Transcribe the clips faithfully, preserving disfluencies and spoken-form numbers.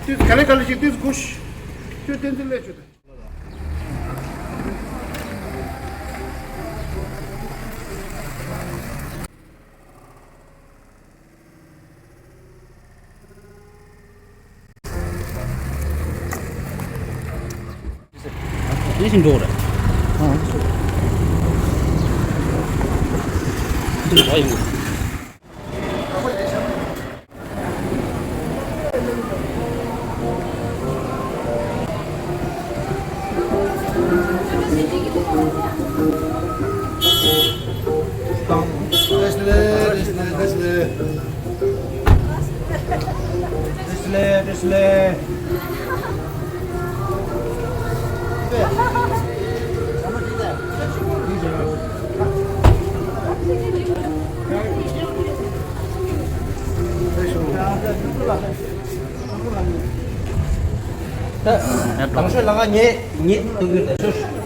ཏིས་ག་ལེ་ག་ལེ་ཞིག་ཏིས་གུ་ཤ། ཁྱོད་བསྟན་འཛིན་ལས་ཆོད། དེ་བཞིན་འགྲོ་ར། ཨ། འདི་ལ་ཡོང་། བཀྲ་ཤིས་བདེ་ལེགས། བཀྲ་ཤིས་བདེ་ལེགས། བཀྲ་ཤིས་བདེ་ལེགས། བཀྲ་ཤིས་བདེ་ལེགས། ད་དང་ཤོས་ལ་ང་ངེད་ངེད་གཏོང་གི་རེད་ཤོ།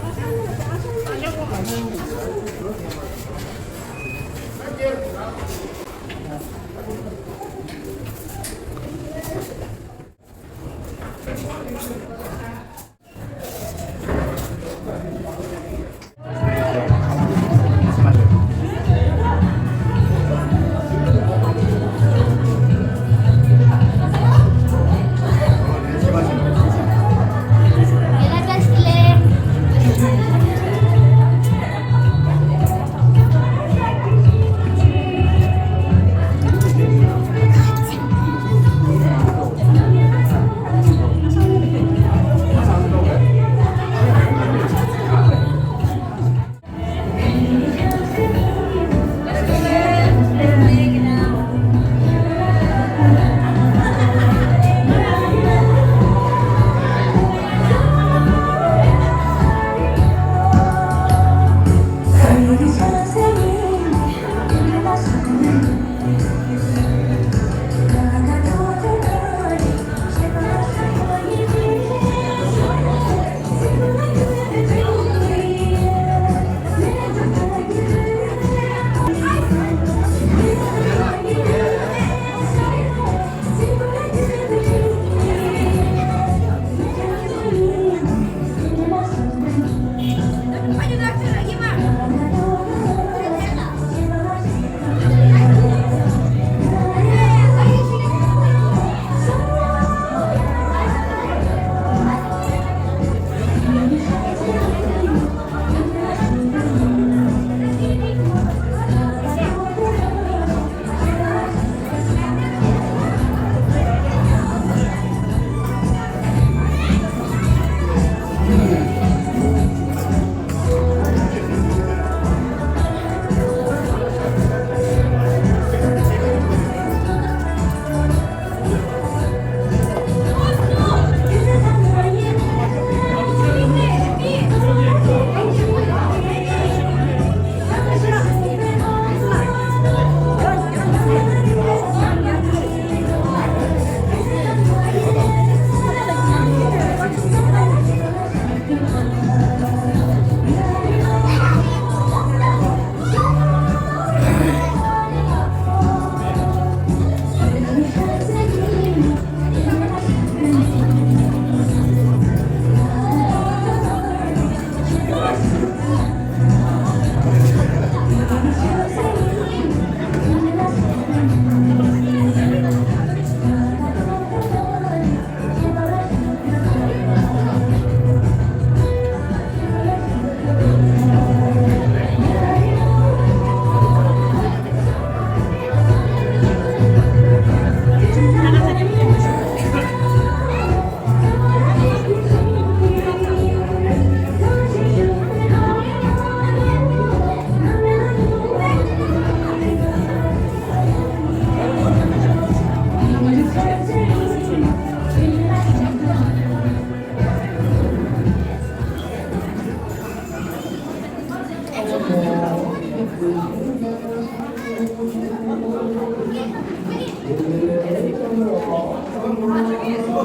ཟླ་བ་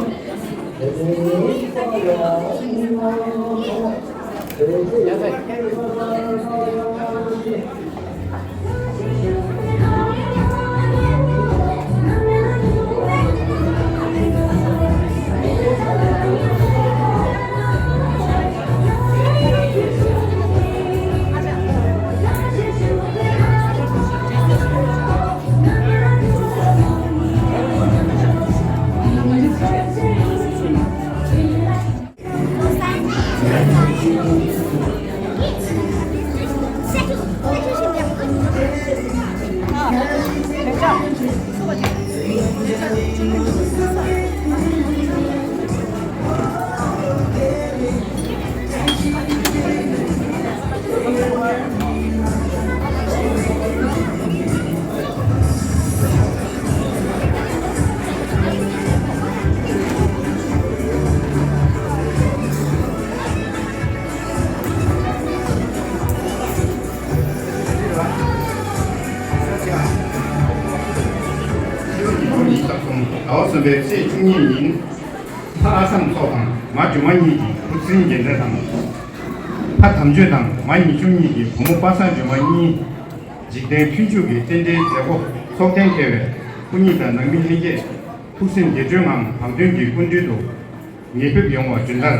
གསུམ་པའི་ཚེས་བཅུ་གཉིས་ཉིན། ལྷ་ཨ་སམ་མཚོ་དང་མ་སྒྱུ་མ་གཉིས་ཀྱི་ཐུགས་སྲས་རྒྱལ་མཚན་དང་། ཕ་དམ་ཆོས་དང་མ་ཉི་ཤུ་གཉིས་ཀྱི་བུ་མོ་པ་སངས་སྒྲོལ་མ་གཉིས། འཇིག་རྟེན་མཐུན་འཇུག་གི་རྟེན་འབྲེལ་མཛད་སྒོ་ཚོགས་ཐེངས་འཕེལ་བའི་སྐུ་ཉིད་དང་ནང་མི་ལྷན་རྒྱས་ཐུགས་སེམས་དགྱེས་སྤྲོའི་ངང་བོད་དོན་གྱི་སྐུ་མདུན་དུ་ངེས་ཕེབས་ཡོང་བ་བརྗོད་འདར།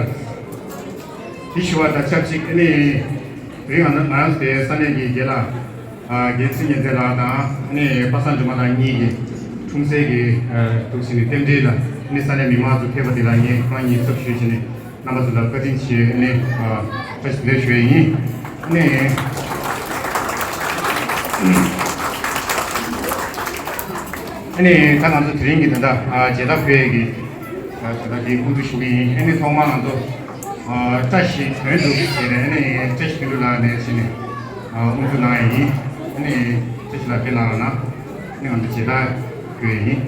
དེ་ཞུ་བ་དང་ཆབས་ཅིག་ཨ་ནི་རིང་ང་ང་རང་ཚོའི་ས་གནས་ཀྱི་རྒན་ལགས། ཨ་རྒན་ཚེ་རིང་རྒྱལ་མཚན་ལགས་དང་ཨ་ནི་པ་སངས་སྒྲོལ་མ་ལགས་གཉིས་ཀྱིས་འཁྲུངས་སའི་གི་ཨ་ཐུགས་སེམས་ཀྱི་རྟེན་འབྲེལ་ལ་ཨ་ནི་ས་གནས་མི་མང་ཚོ་ཕེབས་པ་དེ་ལ་ངས་ཁོང་གཉིས་ཚབ་ཞུས་བྱས་ནས་རྣམ་པ་ཚོ་ལ་བཀའ་དྲིན་ཆེ། ཨ་ནི་ཨ་བཀྲ་ཤིས་བདེ་ལེགས་ཞུ་ཡས་ཡིན། ཨ་ནི་ཨ་ནི་ད་ང་ཚོ་དེ་རིང་གི་ད་ལྟ་ཨ་མཇལ་དར་ཕུལ་ཡས་ཀྱི་ད་ལྟ་འདི་དབུ་འཛུགས་ཞུ་གི་ཡིན། ཨ་ནི་ཐོག་མར་ང་ཚོ་ཨ་བཀྲ་ཤིས་དོན་གྲུབ་ཟེར་ནས་ཨ་ནི་བཀྲ་ཤིས་དོན་གྲུབ་ལགས་ནས་ཟེར་ནས་ཨ་དབུ་འཛུགས་གནང་ཡས་ཡིན། ཨ་ནི་བཀྲ་ཤིས་ལགས་ཕེབས་གནང་རོགས་གནང་། ཨ་ནི་ང་ཚོ་མཇལ་དར་ཕུལ་ཡས་ཡིན།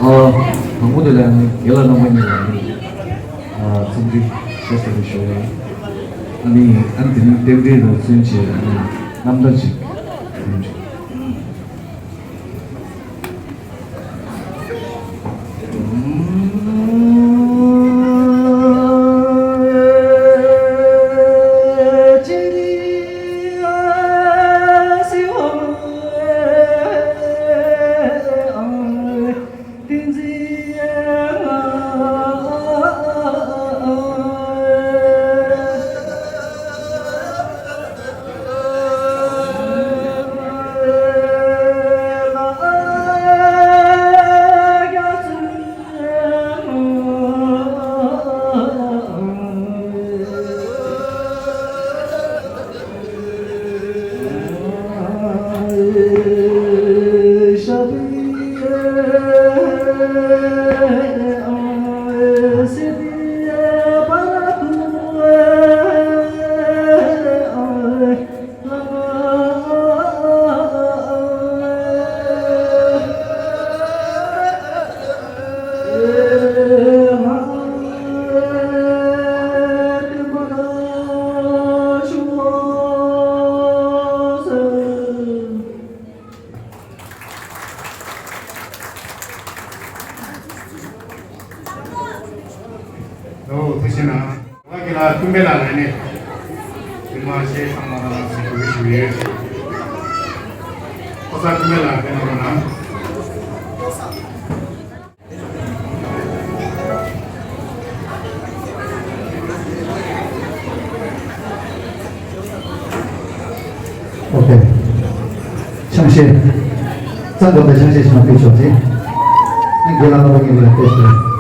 ཨ། དང་པོ་དེ་ལ་ནི་རྒན་ལགས་རྣམ་པ་གཉིས་ལ་ནི། ཨ། འཚམས་འདྲི་བཀྲ་ཤིས་བདེ་ལེགས་ཞུ་ཡ་ཡིན། ཨ་ནི་ཨ་ནི་དེ་རིང་རྟེན་འབྲེལ་རུ་བརྩོན་བྱས་ཨ་ནི་རྣམ་ཐར་ཅིག་ཡིན་ཅིག་ད་ཁྱེད་ལ་ཀུན་དགའ་ལགས་ལ་ནི་རིན་མ་ཞེས་བསམ་པ་ལ་ལ་ཟེར་གོ་ཞུ་ཡོད། ཁོ་ས་ཀུན་དགའ་ལགས་དཔེ་ནང་ན། ཨོ་ཁེ། ཆང་གཞས། གཙང་སྒམ་པའི་ཆང་གཞས་ཤིག་ཕུལ་ཆོག་ཅིང་། ཨ་ནི་རྒན་ལགས་རྣམ་པ་གཉིས་ལ་བཀྲ་ཤིས་བདེ་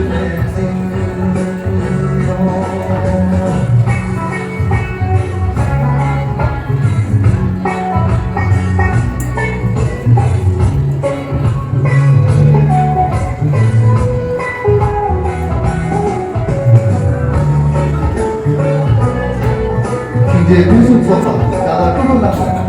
ལེགས། ཁྱིམ་སྡེའི་ཕུན་སུམ་ཚོགས་པ་ཟླ་བ་ཀུན་ལེགས་གནང་།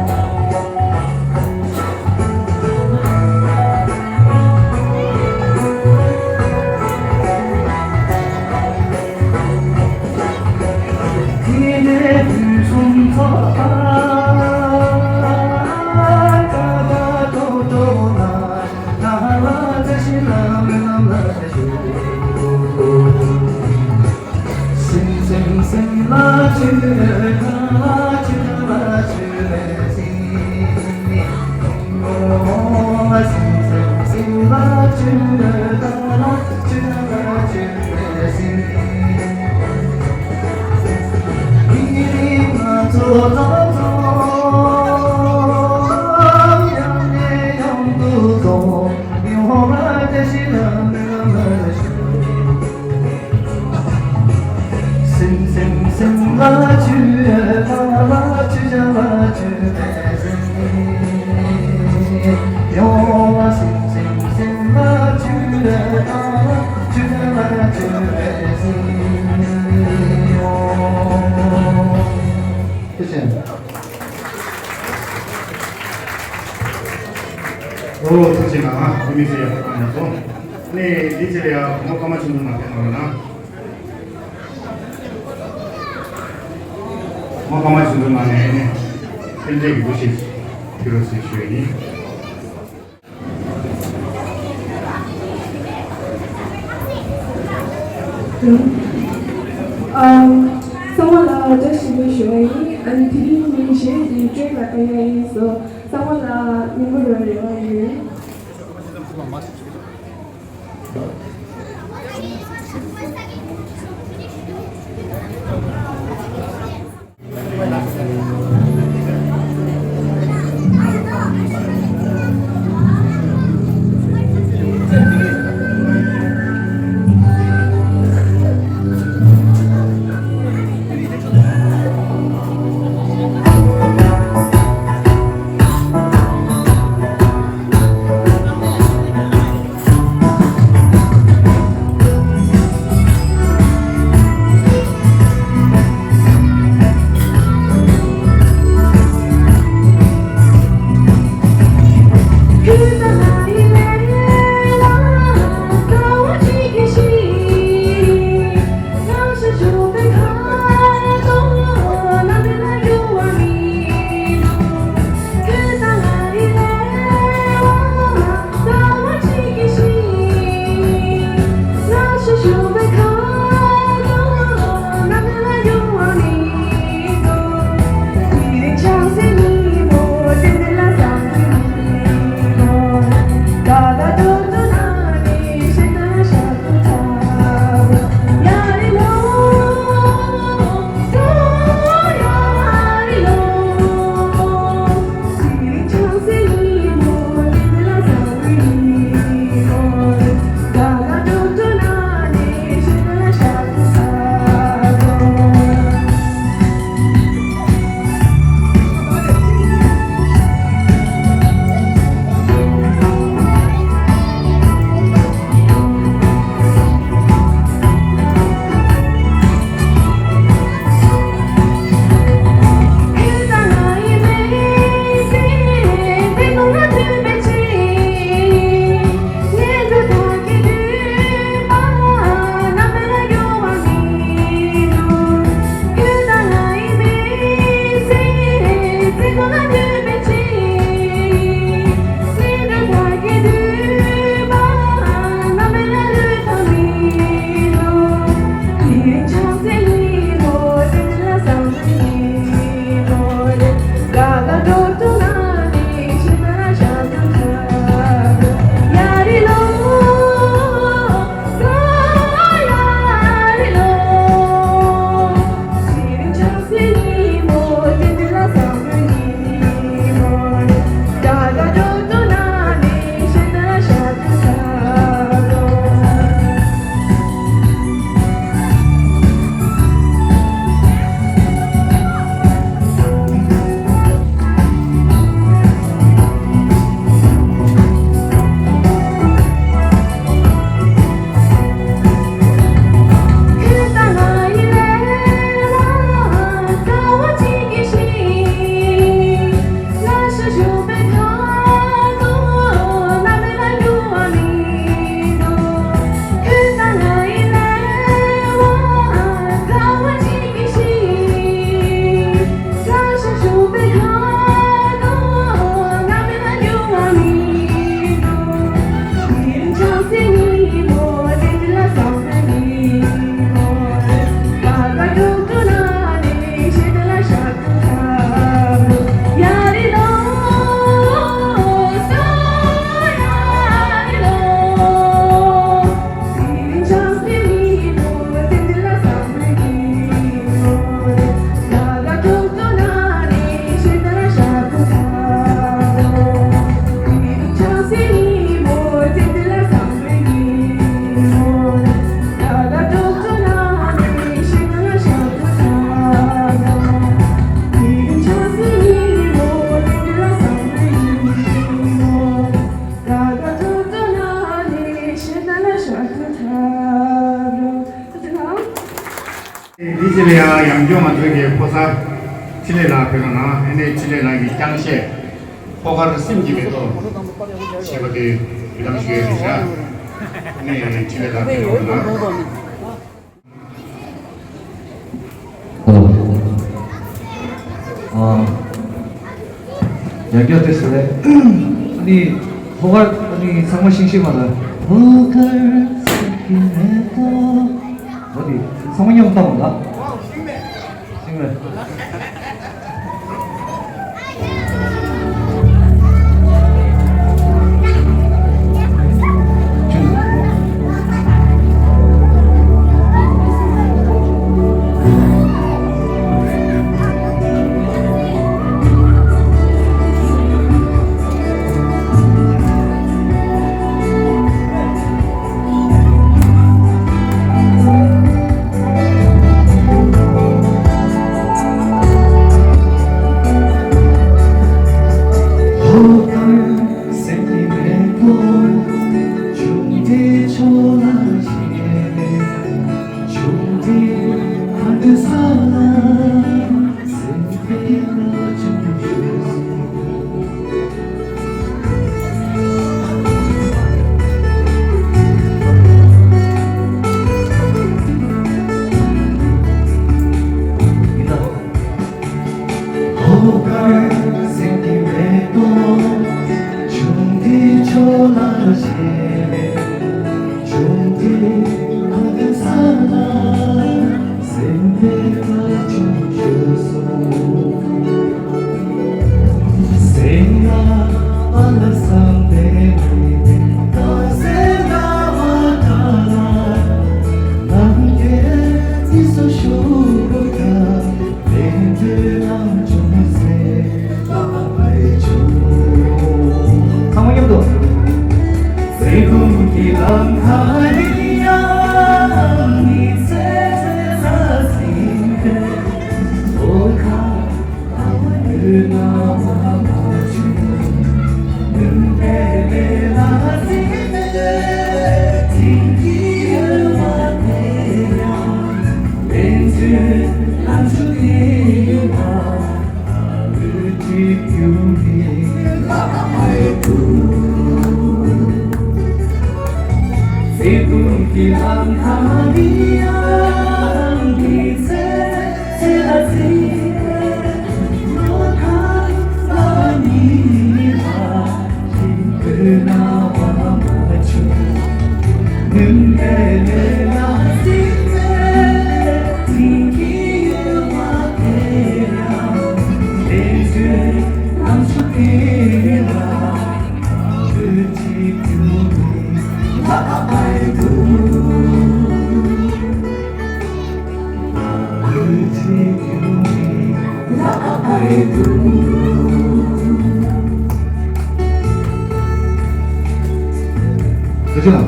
ཨོ་ཐུགས་རྗེ་གནང་། མི་ཚེ་ཡག་པོ་བཏང་ཡག་སོ། ནས་འདི་ཚེ་ལ་ཡང་མོ་ཀ་མ་ཆུང་ཆུང་མ་ཕེབས་གནང་རོགས་གནང་། མོ་ཀ་མ་ཆུང་ཆུང་མ་ནས་ནས་ཕན་བདེ་གི་འདུ་ཤེས་ཕུལ་རོགས་ཞེས་ཞུ་ཡི་ཡིན། ཨམ། ཚང་མ་ལ་བཀྲ་ཤིས་བདེ་ལེགས་ཞུ་བ་ཡིན། ཨ་ནི་དེ་རིང་ཉིན་གཞན་གྱི་སྤྲོད་པ་ལྟ་ཡ་ཡིན་སོ། ཚང་མ་ལ་སྙིང་པོ་རང་རེ་བ་ཡོད། འདི་ཕྱི་ལ་ཡང་ཡང་སྐྱོང་ང་ཚོའི་གི་ཕོ་གསར་འཕྲིན་ལས་ལགས་ཕེབས་གནང་། ཨ་ནི་འཕྲིན་ལས་ལགས་ཀྱི་རྐྱང་གཞས་ཕོ་ཁར་སེམས་ཀྱི་མེ་ཏོག་ཞེས་པ་དེ་ དང་ཞུ་ཡས་རེད་ཤག་ནས་ཁྲིད་ལས་དང་ཕེབས་ཡོང་ལ། ཨོ། ཨ། ཡར་རྒྱས་ཏེ་སོ་རེད། ཨ་ནི་ལྷོ་ཁར་ཨ་ནི་ཚང་མ་ཤིང་ཤིང་མ་ལ། ལྷོ་ཁར་སེམས་ཀྱི་མེ་ཏོག་འོ་དེ་ཚང་མ་མཉམ་དུ་བཏང་བ་ལ། ཤིང་མེ། ཚང་མ་མཉམ་དུ།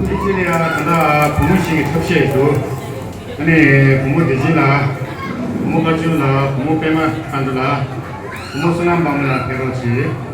དེ་ཕྱིར་ལ་ཡང་ད་ལྟ་བུ་མོ་ཞིག་གི་ཐབས་ཤེས་འདུག་ཨ་ནི་བུ་མོ་བདེ་ཆེན་ལགས། བུ་མོ་བཀའ་བཅུ་ལགས། བུ་མོ་པད་མ་མཁའ་འགྲོ་ལགས། བུ་མོ་བསོད་ནམས་དཔལ་མོ་ལགས་ཕེབས་རོགས་གྱིས།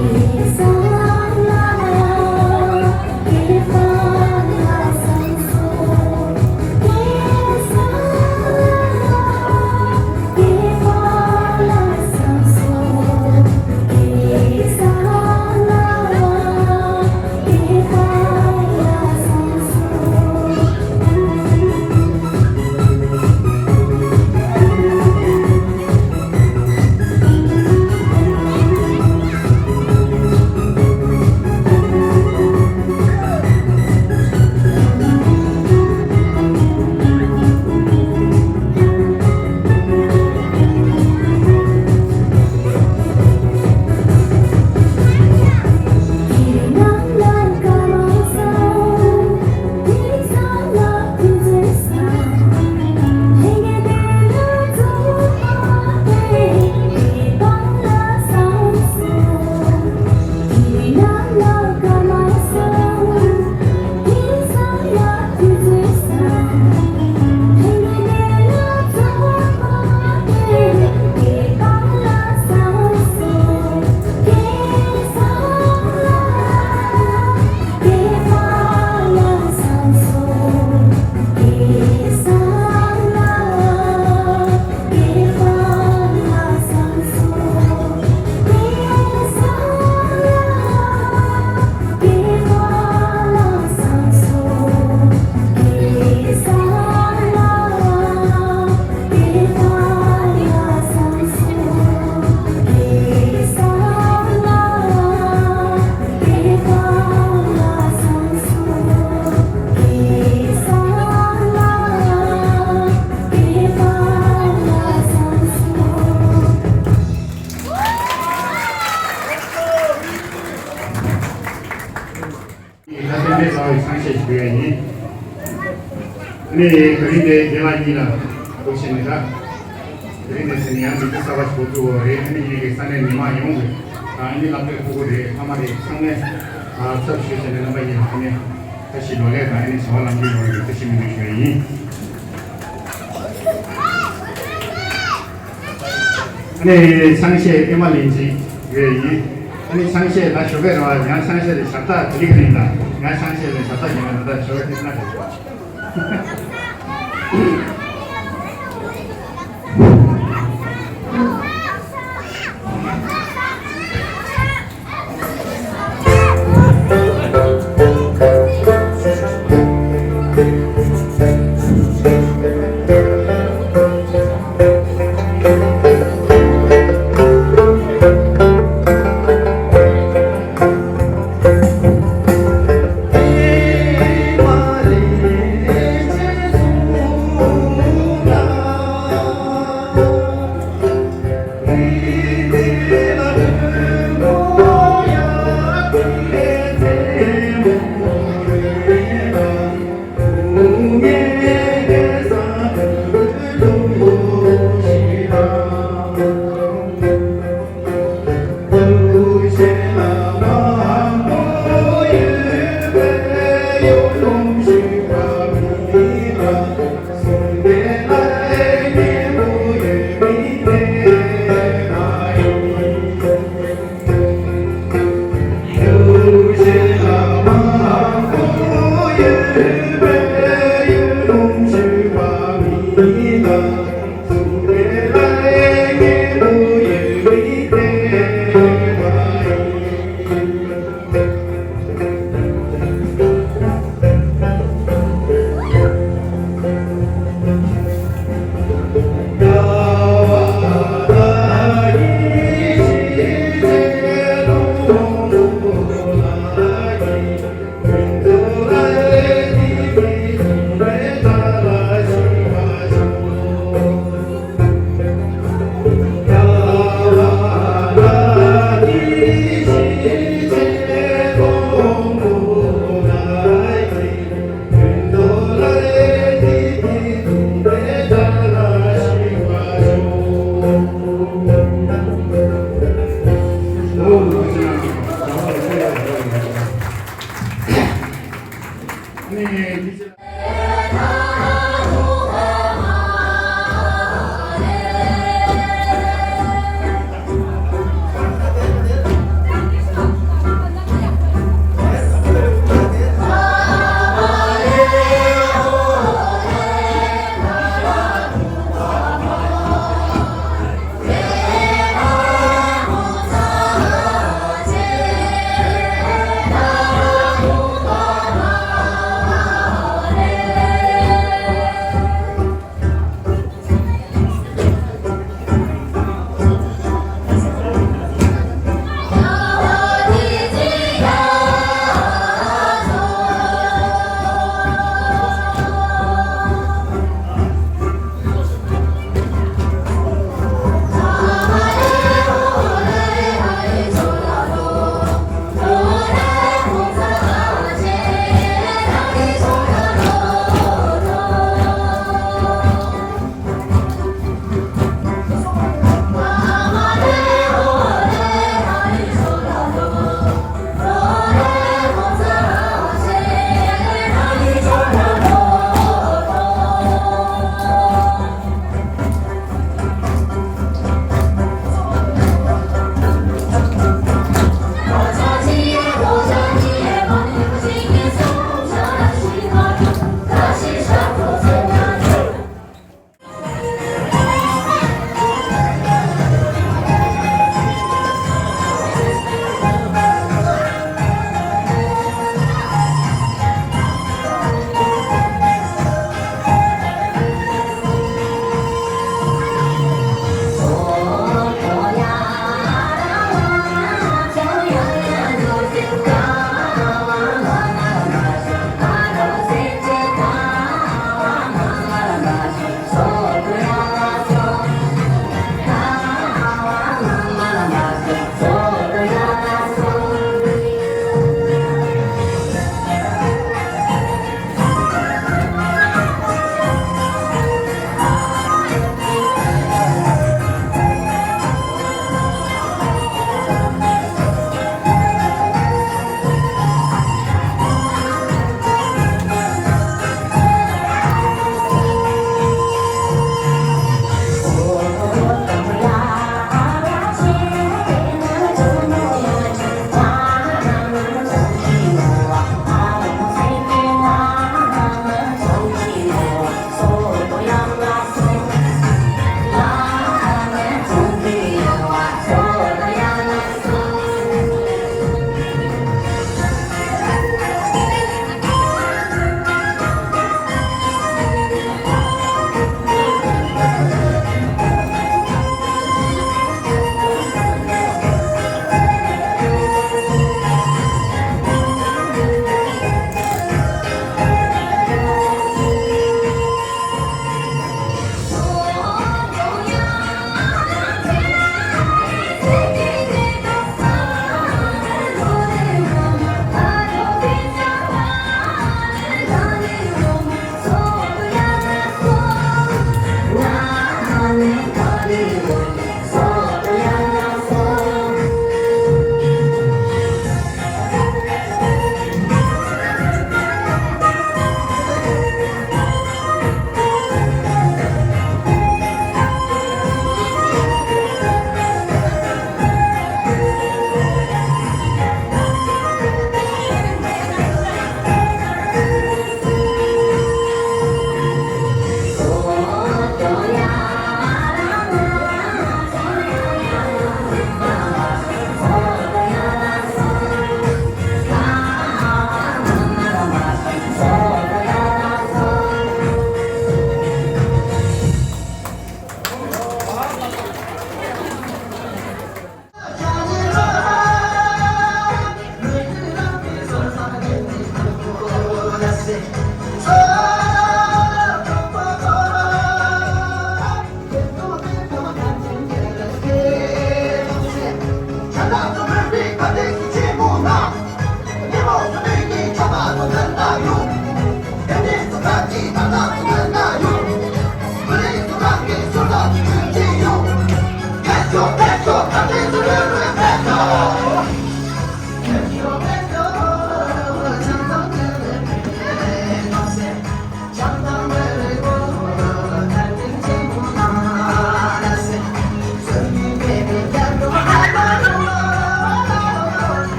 ད་ལྟ་དེ་ཚང་བའི་ཚང་བཤད་ཞུ་ཡ་ཡིན། ནི་དེ་རིང་དེ་རྒན་ལགས་གཉིས་ལ་གོ་ཤེས་ནི་ད། དེ་རིང་དེ་ཟེར་ནི་ཡང་མི་ཚེ་གསར་པ་ཞིག་འགོ་བཙུགས་པ་རེད། ཨ་ནི་ངེད་ཀྱི་ས་གནས་མི་མང་ཡོངས་ཀྱི་ཨ་ནི་སློབ་གྲྭའི་ཕྲུ་གུ་རེད། ཕ་མ་རེད། ཚང་མས་ཚབ་ཞུས་བྱས་ནས་རྣམ་པ་གཉིས་ལ་ཨ་ནི་བཀྲ་ཤིས་ལོ་ལེགས་དང་ཨ་ནི་བྱ་བ་ལམ་འགྲོ་ཡོང་བའི་བཀྲ་ཤིས་སྨོན་འདུན་ཞུ་ཡ་ཡིན། ཨ་ནི་ཚང་བཤད་ཨེ་མ་ལན་ཅིག་ཡོད་ཡིན། ཨ་ནི་ཚང་བཤད་ད་ཞོགས་པའི་རེད་བ། ཡང་ཚང་བཤད་ལས་ཞབས་སྟག་དེ་རིགས་ནས་ད་ཡང་ཚང་བཤད་ལས་ཞབས་སྟག་རྒྱབ་ན་ད་ཞོགས་པའི་ཐེངས་ན་རེད།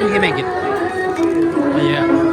She can make it. Yeah.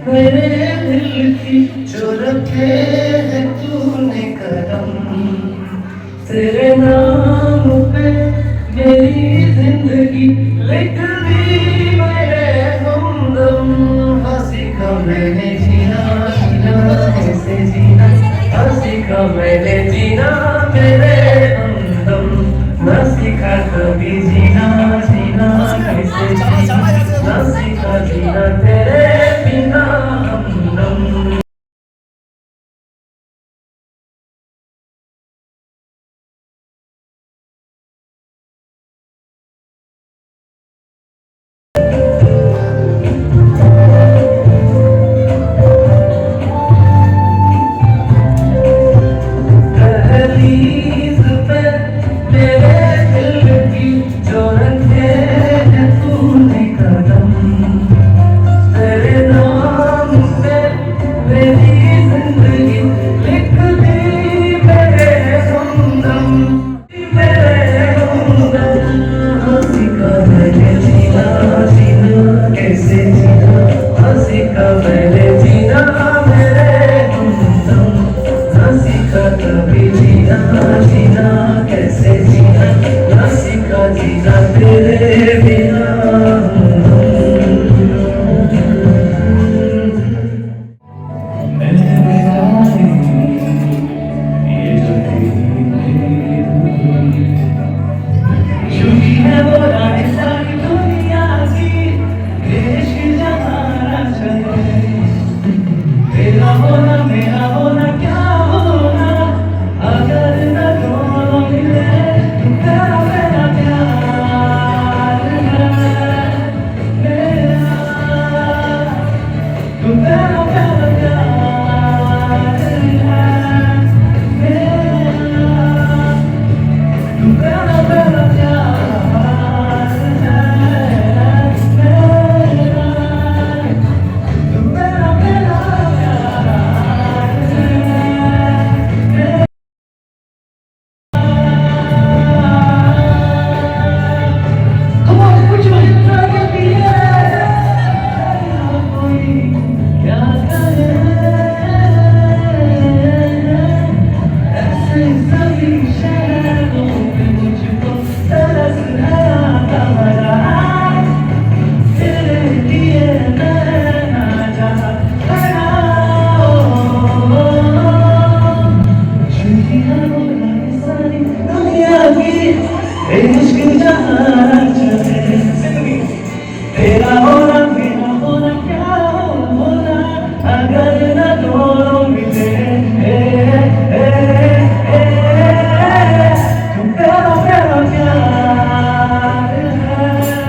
मेरे दिल की जो रखे है तूने कदम, तेरे नाम पे मेरी जिंदगी लिख दी मेरे हमदम। हंसी का मैंने जीना, जीना कैसे जीना, हंसी का मैंने जीना मेरे हमदम। ना सीखा कभी जीना, जीना कैसे जीना, ना सीखा जीना तेरे बिना हमदम। सीखा मैंने जीना मेरे हमदम, ना सीखा कभी जीना, जीना कैसे जीना, ना सीखा जीना तेरे बिना हमदम। मैंने मिटाई ये जो तेरी मेरी दूरी। झूठी है वो रानी सारी दुनिया की, इश्क जहाँ चले। तेरा होना, मेरा होना, क्या होना, अगर न दोनों मिले, तो तेरा मेरा प्यार है, मेरा। तेरा होना, मेरा होना, क्या होना, अगर ना दोनों मिले, तो प्यारा, प्यारा प्यार है तेरा।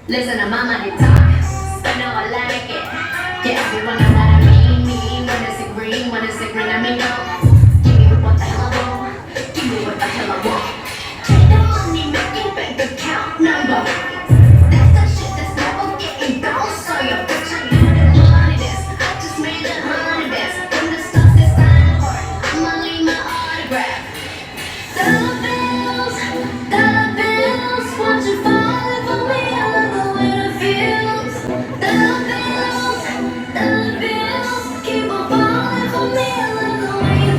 Listen to mama and talk. You know I like it. Yeah, everyone know what I mean. Me, wanna see green, wanna see green, let me know. Give me what the hell I want. Give me what the hell I want. Take the money, make it bank account number. That's the shit that's never getting bounce. So your bitch, I need a hundred this. I just made a hundred this. When the stars is silent, I'ma leave my autograph. Dollar bills, dollar bills, won't you find it for me? I love the way it feels. Dollar bills, dollar bills, keep on falling for me. I love the way you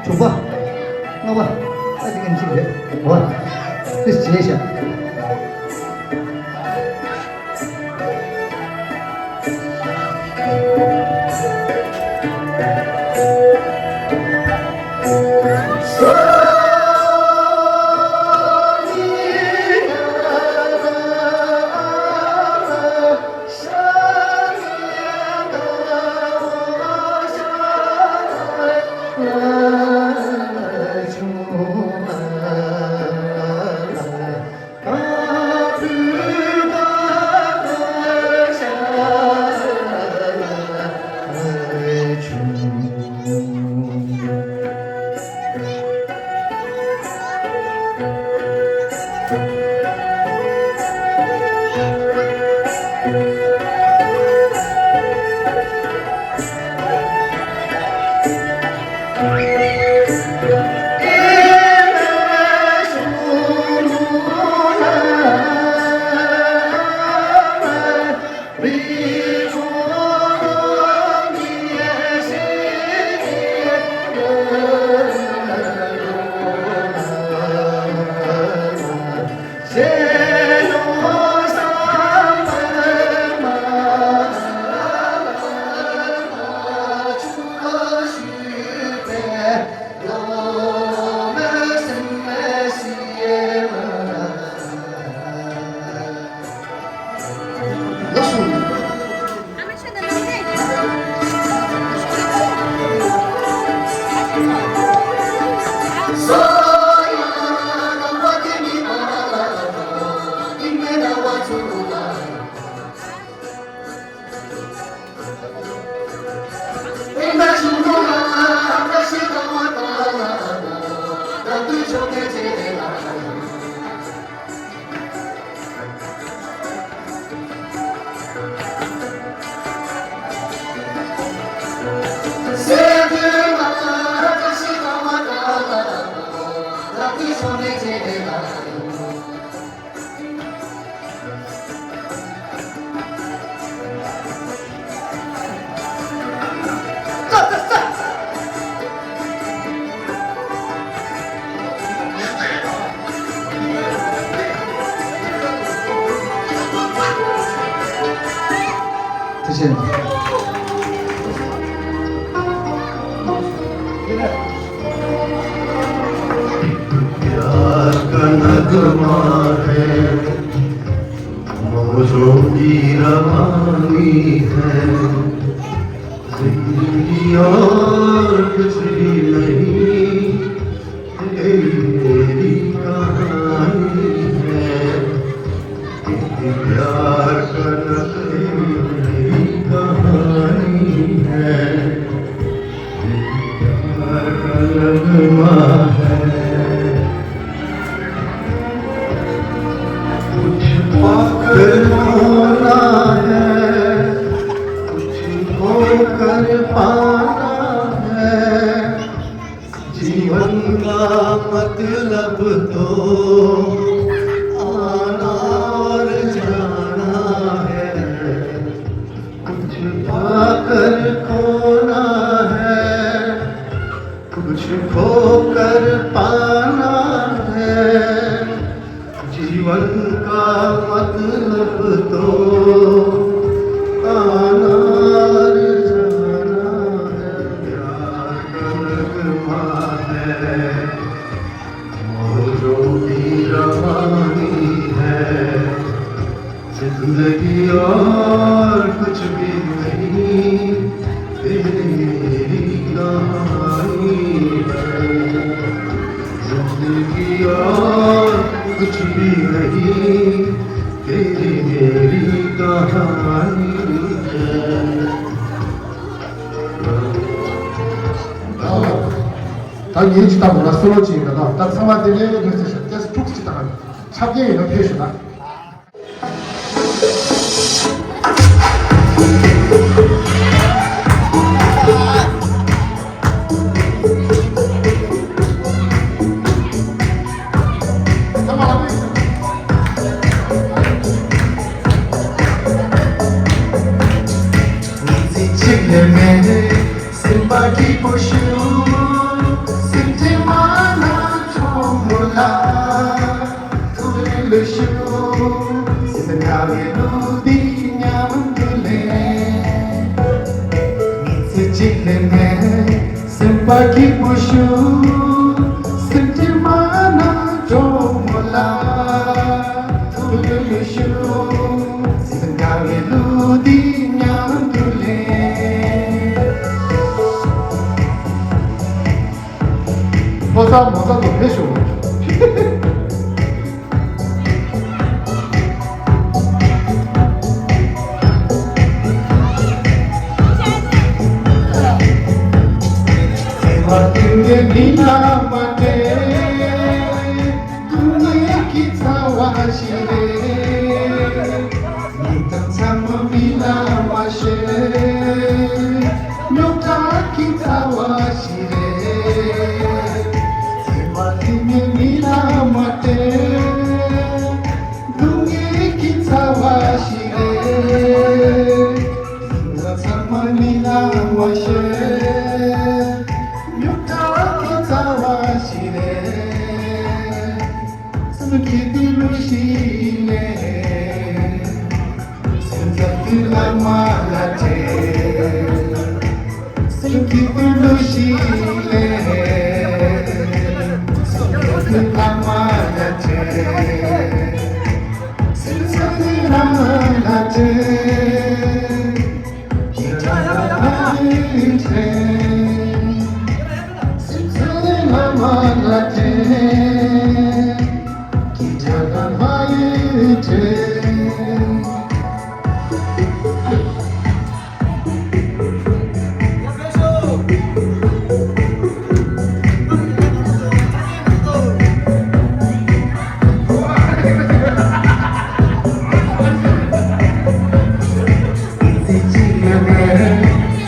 དྲུག་པ། ལྔ་པ། ཨ་ཅིག་གིན་ཅིག་རེད། འོ། ཏིས་བྱས་ཤག प्यार का नगमा है, मौजों की रवानी है, जिंदगी और कुछ भी नहीं, तेरी मेरी कहानी है। प्यार का नगमा मेरी कहानी है। प्यार का नगमा है। कुछ पाकर खोना है, कुछ खोकर पाना है। जीवन का मतलब तो आना और जाना है। कुछ पाकर खोना है, कुछ खोकर पाना है। जीवन का मतलब तो आना और जाना है। प्यार का नगमा है, मौजों की रवानी है, जिंदगी और कुछ भी नहीं, तेरी मेरी कहानी है। जिंदगी और कुछ भी नहीं, तेरी मेरी कहानी है। ད་ངས་ཅི་ལྟ་བུ་ལ་སོ་ལོ་ཅི་ཡིན་ན། ད་ཚང་མ་དེ་ལས་ལོས་ཚེ་ཤ་ཏེས་ཕྲུགས་ཅི་ལྟ་ཆབ་རྒྱལ་ཡིན་ན་ཕེབས་ཤོག་ད། གཅིག་ལས་མེད། སེམས་པ་སྐྱིད་པོ་ཞུ། སེམས་ཁྲལ་མ་ན་གྲོགས་མོ་ལ། ཐུགས་ལ་ལོས་ཞུ། སེམས་དགའ་བའི་ལུས་འདི་མཉམ་དུ་ལེན། ཚེ་གཅིག་ལས་མེད། སེམས་པ་སྐྱིད་པོ་ཞུ། སེམས་ཁྲལ་མ་ན་གྲོགས་མོ་ལ། ཐུགས་ལ་ལོས་ཞུ། སེམས་དགའ་བའི་ལུས་འདི་མཉམ་དུ་ལེན། ཕོ་གསར་མོ་གསར་དུ་ཕེབས་ཤོག་བར་དུ་ངའི་མིག་ལ་མ་བལྟས། སྡུག་བསྔལ་གྱི་ཚ་བ་ཞིག་རེད། མི་དང་ཚང་མ་མི་ལ་མ་ཤེས། རྙོག་དྲ་གི་ཚ་བ་ཞིག་རེད། ཚེ་བ་འདི་ནི་མི་ལ་མ་སྤྲད། སྡུག་བསྔལ་གྱི་ཚ་བ་ཞིག་རེད། ཚང་མ་མི་ལ་མ་ཤེས། རྙོག་དྲ་གི་ཚ་བ་ཞིག་རེད། སེམས་ཀྱི་དུ་ལུ་ཞིག་ལས། སེམས་ཀྱི་དུ་ལ་མ་ལ་དྲན། སེམས་ཀྱི་དུ་ལུ་ཞིག་ལས། སེམས་ཀྱི་དུ་ལ་མ་ལ་དྲན། སེམས་ཀྱི་དུ་ལ་མ་ལ་དྲན།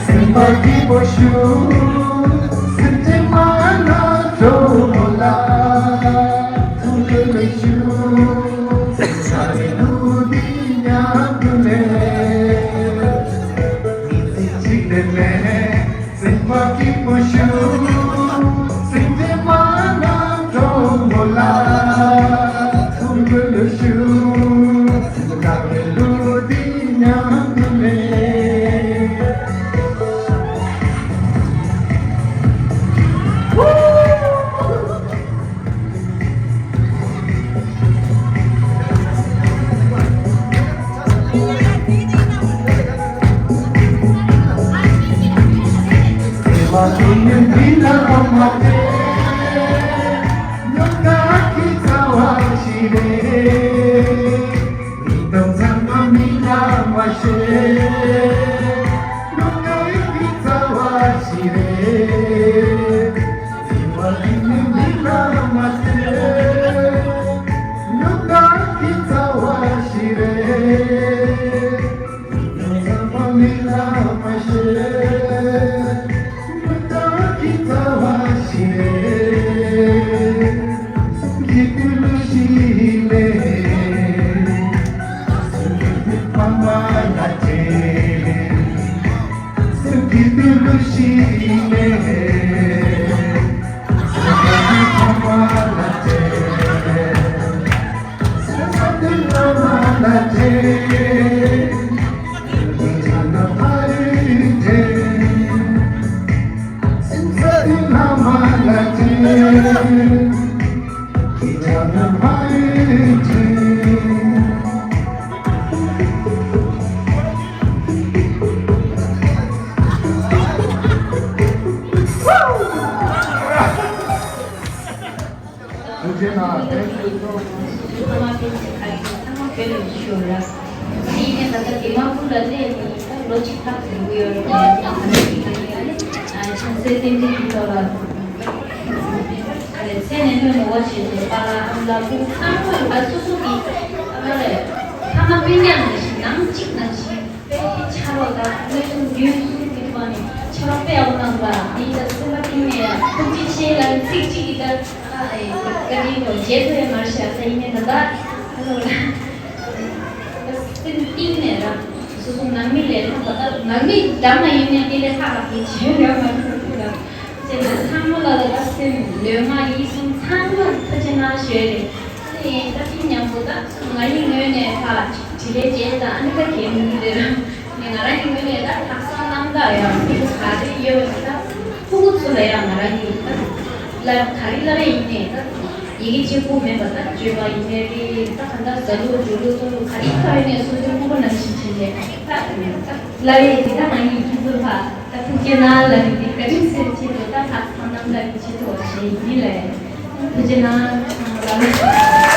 སེམས་པ་སྐྱིད་པོ་ཞུ། སེམས་ཁྲལ་མ་ན་གྲོགས་མོ་ལ། ཐུགས་ལ་ལོས་ཞུ། སེམས་ས་རེ་ལུ་འདི་མཉམ་དུ་ལེན། མི་ཚེ་གཅིག་ལས་མེད། སེམས་པ་སྐྱིད་པོ་ཞུ། སེམས་ཁྲལ་མ་ན་གྲོགས་མོ་ལ། ཐུགས་ལ་ལོས་ཞུ། སེམས་ས་རེ་ལུ་འདི་མཉམ་དུ་ལེན། མི་ལ་མ་དེ། སྙོམས་འཇུག་གི་རྩ་བ་ཞིག་རེད། མི་དང་ཚང་མ་མི་ལ་མ་ཤེས། སྙོམས་འཇུག་གི་རྩ་བ་ཞིག་རེད། འཛིན་པ་འདི་ནི་མི་ལ་མ་ཟེར། སྙོམས་འཇུག་གི་རྩ་བ་ཞིག་རེད། སྙོམས་འཇུག་མི་ལ་མ་ཤེས། སྙོམས་འཇུག་གི་རྩ་བ་ཞིག་རེད། སེམས་ཀྱི་ཏི་ལུ་ཞིག་མེད། སེམས་ཀྱི་ཕ་མ་ལ་དྲན། སེམས་ཀྱི་ཏི་ལུ་ཞིག་མེད། སེམས་ཀྱི་ཕ་མ་ལ་དྲན། སེམས་ཀྱི་ཕ་མ་ལ་དྲན། སེམས་ཀྱི་ཕ་མ་ལ་དྲན། སེམས་ཀྱི་ཕ་མ་ལ་དྲན། ཚང་མ་ཕན་ཚུན་ཁ་ཡིན་ཚང་མ་བོད་ལ་བཞུགས་ཡོད་ར། ཡིན་ནའི་ད་ལྟ་དེ་མ་ཀུན་ལ་སླེབས་ནས་ད་ལོ་གཅིག་ལྷག་ཙམ་ཡོད་རེད། ཨ་ནི་ཡིན་ནའི་ཨ་ནི་ཆང་སའི་རྟེན་འབྲེལ་གྱི་ཐོག་ལ། ཨ་ནི་མཚན་ནས་སྨོས་མ་དགོས་ཞེས་ཏེ་པཱ་ལགས་ཨ་མ་ལགས་ཁོང་ཚང་མ་ལ་སོ་སོ་གི་ཨ་མ་ལགས་ཕ་མ་སྤུན་ཀྱག་ནང་བཞིན་ནང་གཅིག་ནང་བཞིན་དཔེ་ཆ་རོགས་དང་གནས་ཚུལ་རྒྱུན་སྲུང་གི་ཐོག་ནས་ཆ་རོགས་དཔེ་ཡག་པོ་གནང་འདུག་ཨ་ནི་ད་སེམས་པ་གཏིང་ནས་ཡང་ཐུགས་རྗེ་ཆེ་ལབ་ཚིག་གཅིག་གིས་ད། ཨ་ཨེ་བཀའ་དྲིན་དང་རྗེས་སུ་ཡི་མར་ཤག་ད་ཡིན་ནའི་ད་ལྟ་ཨ་ལོ་ར་སེམས་གཏིང་ནས་ར་སོ་སོ་ནང་མི་ལས་ལྷག་པ་ད་ནང་མི་འདྲ་མ་ཡིན་ནའི་དེ་ལས་ལྷག་པ་དེ་བྱེད་ཡོད་མ་རེད་ཟེར་གྱི་ར། བྱས་ན་ཚང་མ་ལ་ད་སེམས་ལུས་ངག་ཡིད་གསུམ་ཚང་མར་ཐུགས་རྗེ་གནང་ཞུ་ཡས་རེད། ཨ་ནི་བཀའ་དྲིན་མཉམ་པོ་ད་ང་ཡི་ངོས་ནས་ད་དྲིན་ལན་འཇལ་ད་ཨ་ནི་ད་གལ་མི་འདུག་རེད་ར། ནས་ང་རང་གི་ངོས་ནས་ད་ལྷག་བསམ་རྣམ་དག་ཡང་མི་ག་རེ་ཡོད་པ་ད་ཕྲུ་གུ་ཚོ་ལ་ཡང་ང་རང་གིས་ད་ལབ་ག་རེ་ལབ་ཡ་ཡིན་ནའི་ད་ཡི་གེ་གཅིག་པུ་མེད་པ་ད་བརྗོད་པ་ཡིན་ནའི་རེད། ད་ག་འདྲ་ཟ་ལུགས་འགྲོ་ལུགས་གཏོང་ལུགས་ག་རེ་ག་རེ་ནས་སོ་སོའི་ཕྲུ་གུ་ནང་བཞིན་བྱས་ནས་ད་ད་ལབ་ཡ་དེ་ད་ང་ཡི་ཁྱེད་ཚོ་ཕ་ད་ཐུགས་རྗེ་གནང་ལབ་ཡ་དེ་བཀའ་དྲིན་ཆེ་ཆེ་དེ་ད་ལྷག་བསམ་རྣམ་དག་གི་ཆེད་དུ་བྱས་ཡིན་ལབ་ཡ། ཐུགས་རྗེ་གནང་ཚང་མ་ལ།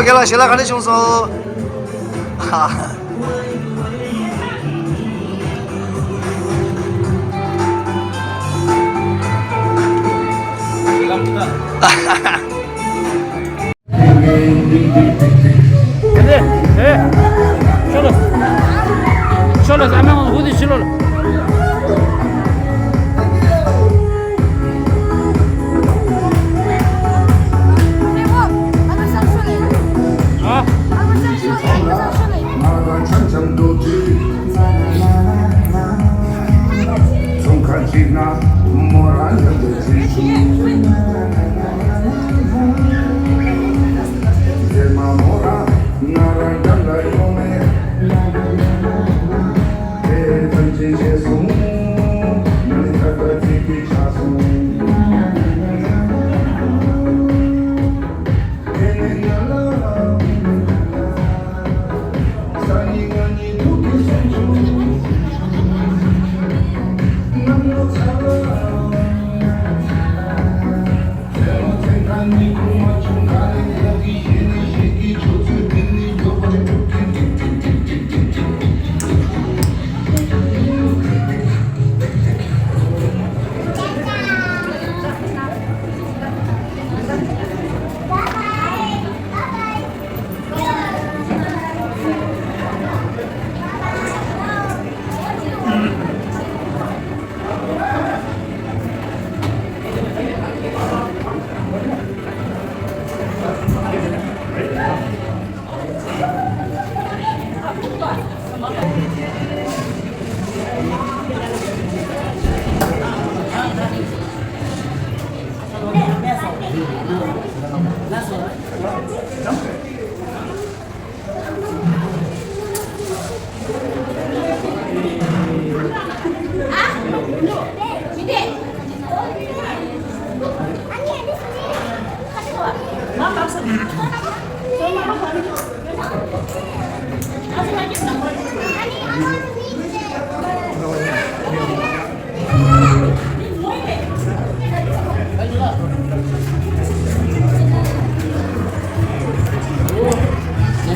ཁྱེད་ལ་ཞལ་ལག་ག་འདྲ་བྱུང་སོང་།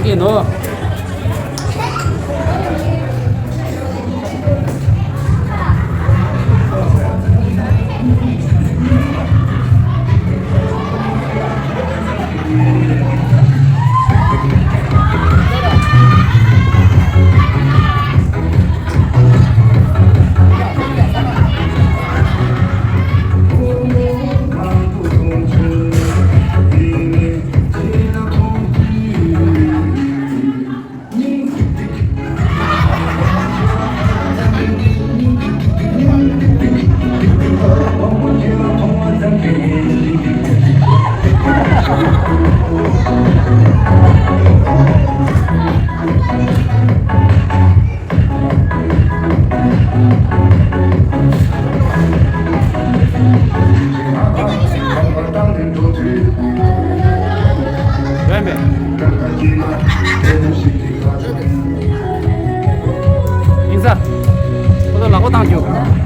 ཡིན་ས། ཁོ་ཚོ་ལག་པ་བཏང་རྒྱུ།